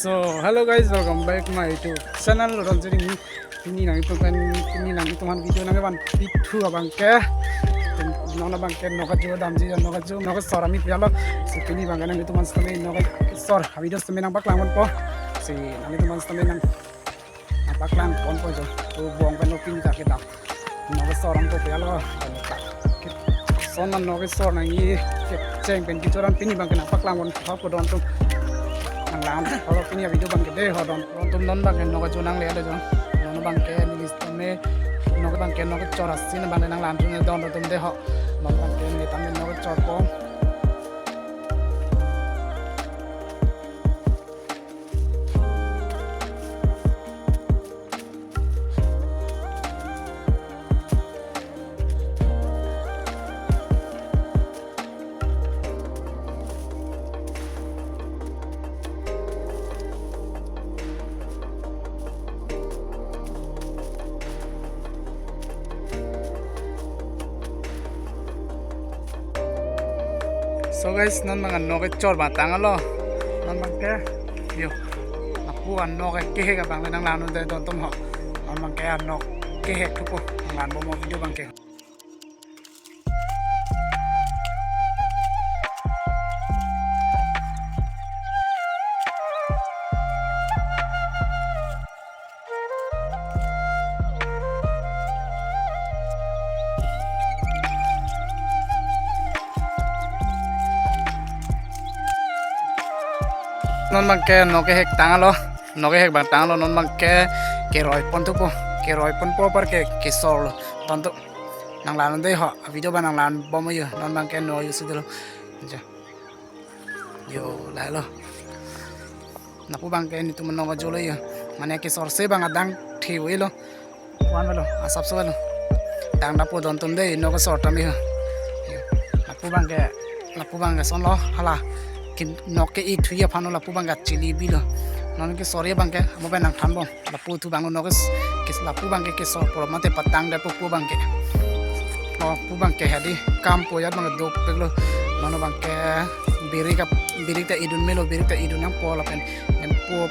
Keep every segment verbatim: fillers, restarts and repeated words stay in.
So, hello guys, welcome back my YouTube channel. Ron jering pini nangtum pen, pini nangtum aphan video nangkevan pithu abangke. Non abangke nok ajo damji, nok ajo, nok asor arni pu-alo. So pini abangke nangtum aphan sitame nok asor avideo sitame nangpaklang ponpo. Si nangtum aphan sitame nang nangpaklang ponpo jo. To bong pen pini ta kedam. Nok asor angko pu-alo. Son man nok asor nangji kecheng pen kechor an pini abangke nangpaklang ponpo don atum. Nanglang ho pini avideo abangke dei ho don. Don atum non abangke nok ajo nanglelo jo. Non abangke neli sitame nok abangke nok chor asin abangke nanglang atum don atum dei ho. Non abangke neli tame nok chorpo. So guys, non abang anok kechor abang tanglo. Non abangke, yo, lapu anok kehek abang le nanglang un dei don atum ho. Non abangke anok kehek thupo, nanglang bom avideo abangke. Non abangke nok kehek tanglo, nok kehek abang tanglo, non abangke keroi pon thupo, keroi ponpo apar ke kesorlo, don atum nanglang un dei ho, avideo abang nanglang bom yo, non abangke no yo sudelo. Ja. Yo, lahelo. Lapu abangke nelitum anok ajolo yo. Mane kesorse abang adang thewelo. Wan velo, asapso velo. Tang lapu don atum dei, nok asor tame ho. Yo. Lapu abangke, lapu abangke sonlo, hala. Kin nok ke-i thuji aphan lapu abangke chili bilo. Non kesorji abangke, mo pen nangthanbom. Lapu thu abang nok kes, kes lapu abangke kesor pulo mate patang dei pu abangke. Oh, pu abangke hadi kam po ajat abang dopiklo. Non abangke birik ap-, birik ta idun melo, birik ta idun nangpo lapen nempo,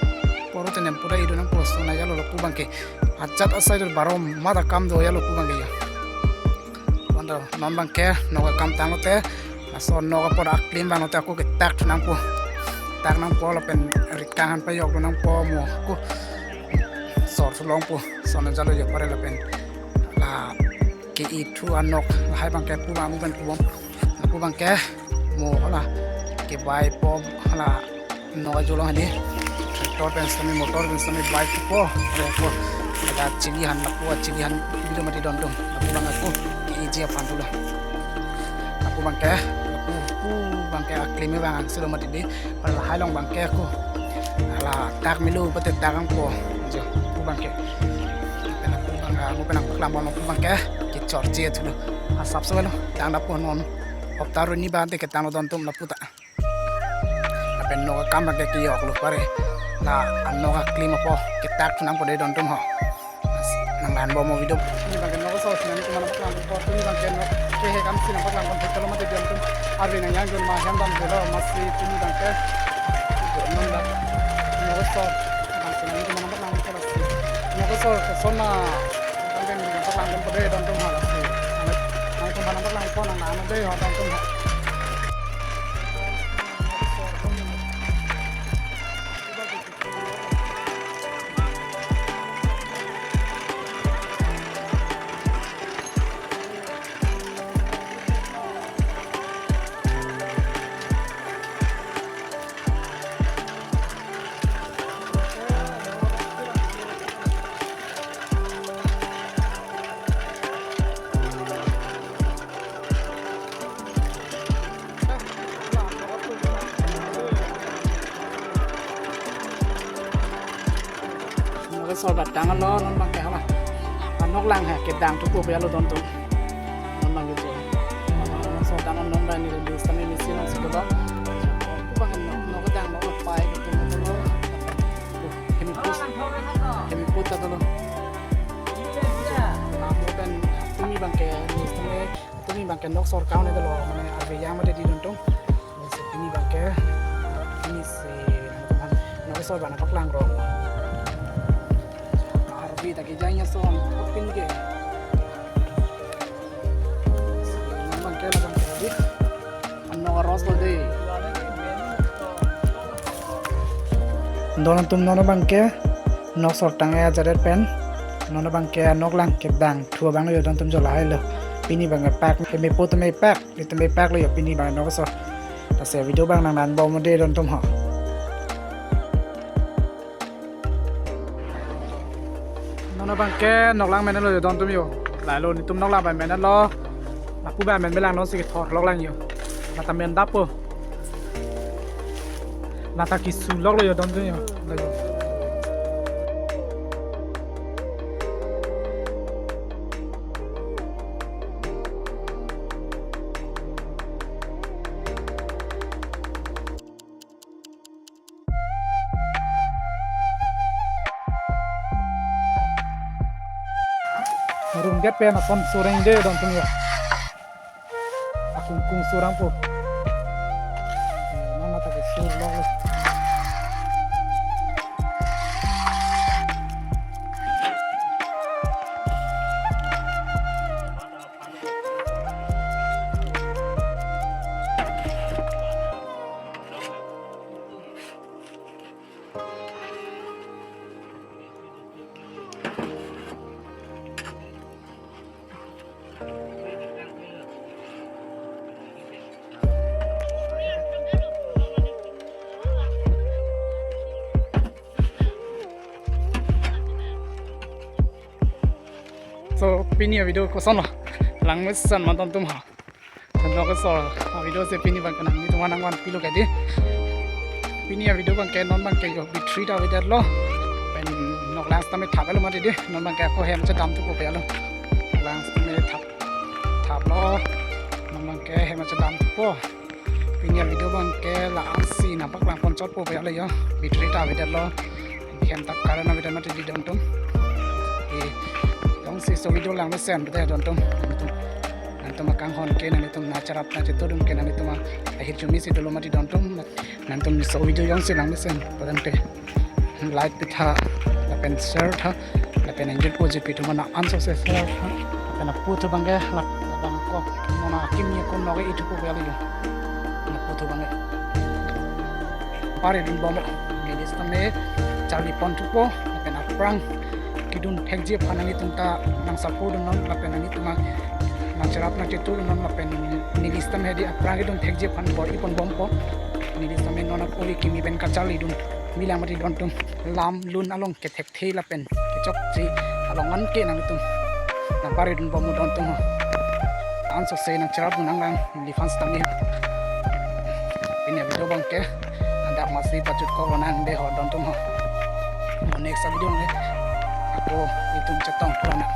poro ta nempo ta idun nangpo, sona ajatlo lapu abangke. Ajat asai dul barom mata kam do ajatlo pu abangke ya. Wanda non abangke nok akam tanglote, laso nok apor aklim abanglote ako ketak thu nangpo. Tak nangpo lapen rikang aphan pajok do nangpo mo ako sor thu longpo. Sona ajatlo yo apar lapen la ke-i thu anok lahai abangke pu abang pen kubom. Lapu abangke mo hala kebaipo hala nok ajolo hadi. Tractor pen sitame motor pen sitame bike po. Re po. Ada chili han lapu chili han bilo mati don atum. Lapu abang ako ke-iji aphan thulo. Lapu abangke, lapu pu abangke aklim abang silo mati dei. Hala lahai along abangke ako. Hala tak melo pate tak angpo. Jo, pu abangke. Pen lapu abang, ah, mo pen nangpaklang bom lapu abangke. Kechorche thulo. Asapso velo. Tang lapu non. Hopta arni abang te ketanglo don atum lapu ta. Lapen nok akam abangke kejoklo apar. La anok aklim apo ketak thu nangpo dei don atum ho. Nanglang bom avideo. Pini abangke nok asor si nangtum aphan nangpaklang ponpo, pini abangke nok kehek akam si nangpaklang ponpo, kalo mate don atum arve nangjang dun ma hem dam delo, masi pini abangke. Non dak nok asor abang si nangtum aphan nangpaklang ponpo lasi. Nok asor kosona abangke nangpaklang ponpo dei don atum ha lasi. Nangtum aphan nangpaklang ponpo, nanglang dei ho don atum ha. Nok asor abang tanglo, non abangke hala. Anok lang he, kedang thupo pu ajatlo don atum. Non abangke jo. Nok asor tanglo, non abang neli dei sitame misi nang silo. Pu abang nok, nok kedang, nok pai ketum lo. Kemi put. Kemi put ta lo. Lapu pen pini abangke, neli sitame pini abangke nok asor kaune dolo, mane arve yang mate dei don atum. Lasi pini abangke, pini si, nangtum aphan nok Toy bana paklang rong. Arvi ta kejang ason, apin ke. Nonbang ke labang ke. Anok aros lo dei. Don atum nonbang ke, nok sor tang-e ajaret pen. Nonbang ke anok lang kedang thu abang lo yo don atum jo lahai lo. Pini bang ke pak, ke mepo atum e pak. Itum bebak lo yo pini bang nok so. Lasi video bang nang nanbom dei don atum ho. Nonbang ke noklang menlo yo don atum yo. Lahelo netum noklang bang menlo. Lapu bang men belang non si kethor loklang yo. Lata men dapo. Lata kesu loklo yo don atum yo. Lo yo. Rungdet pen ason sureng dei don atum yo. Akungkung surang po. Mana tak sur lo. So, pini avideo koson lo. Langmesen ma don atum ha. Nok so, avideo si pini bang ke nanglitum aphan nangvanpilo ke dei. Pini avideo bang ke nonbang ke yo bitri ta avedetlo. Pen noklang sitame thaplo mati dei. Nonbang ke ako hem chedam thupo pelo. Noklang sitame thap, thaplo. Nonbang ke hem chedam thupo. Pini avideo bang ke la-an si nangpaklang ponchotpo pelo yo. Bitri ta avedetlo. Hem ta current avedet mati dei don atum. Eh, jongsi laso video langmesen dei don atum. Nangtum, nangtum akanghon ke, nangtum nangcherap nangchetu atum ke, nangtum ahirjume si dolo mati don atum. Nangtum laso video jongsi langmesen pudamte like pitha, lapen share tha, lapen ingjir po jipi atum aphan ansose share tha. Lapen apu thu bang ke lak, labang ko, mona akimi akun nok e-ihthupo pelo yo. Apu thu bang ke. Pare dunbom, neli sitame charli pon thupo, lapen aphrang kedun thekji aphan nanglitum ta nang support dunnon, lapen nanglitum nangcherap nangchetu dunnon, lapen neli sitame dei aphrang kedun thekji aphan bor-i ponbompo, neli sitame non apor kimi pen kacharli dun milang mati don atum, lam lun along kethek the lapen kechokche along an ke nanglitum nangpare dunbom don atum ho. Ansose nangcherap nanglang neliphan sitame. Pini avideo bang ke hadak masi pachut kok lonang dei ho don atum ho. Mo next avideo le ako itum chetong lonang.